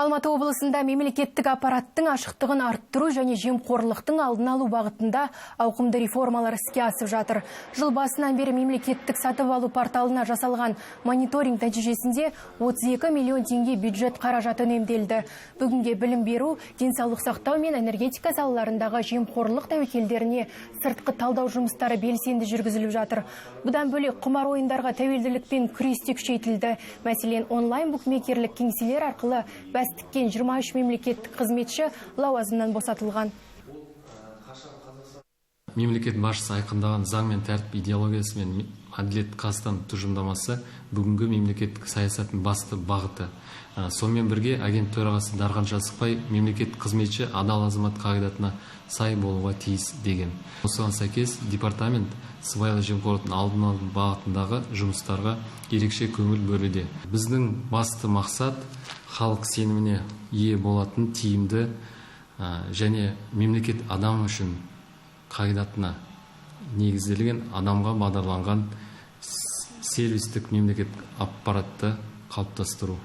Алматы облысында мемлекеттік аппараттың ашықтығын арттыру және жемқорлықтың алдын алу бағытында ауқымды реформалар іске асып жатыр. Жыл басынан бері мемлекеттік сатып алу порталына жасалған мониторинг нәтижесінде 32 миллион теңге бюджет қаражаты үнемделді. Бүгінге білім беру, денсаулық сақтау мен энергетика салаларындағы жемқорлық тәуекелдеріне сыртқы талдау жұмыстары белсенді жүргізіліп жатыр. Бұдан бөлек, құмар ойындарға тәуелділікпен күрес те күшейтілді. Мәселен, онлайн букмекерлік кеңселер арқылы бәс тіккен 23 мемлекеттік қызметші лауазымнан босатылған. Мемлекет басшысы айқындаған заң мен тәртіп идеологиясы мен Әділет Қазақстан тұжырымдамасы – бүгінгі мемлекеттік саясаттың басты бағыты. Сонымен бірге агенттік төрағасы Дархан Жасықбай мемлекеттік қызметші адал азамат қағидатына сай болуға тиіс деген. Осыған сәйкес департамент сыбайлас жемқорлықтың алдын алу бағытындағы жұмыстарға ерекше көңіл бөлуде. Біздің басты мақсат – халық сеніміне ие болатын тиімді және мемлекет адам үшін қағидатына негізделген, адамға бағдарланған сервистік мемлекеттік аппаратты қалыптастыру.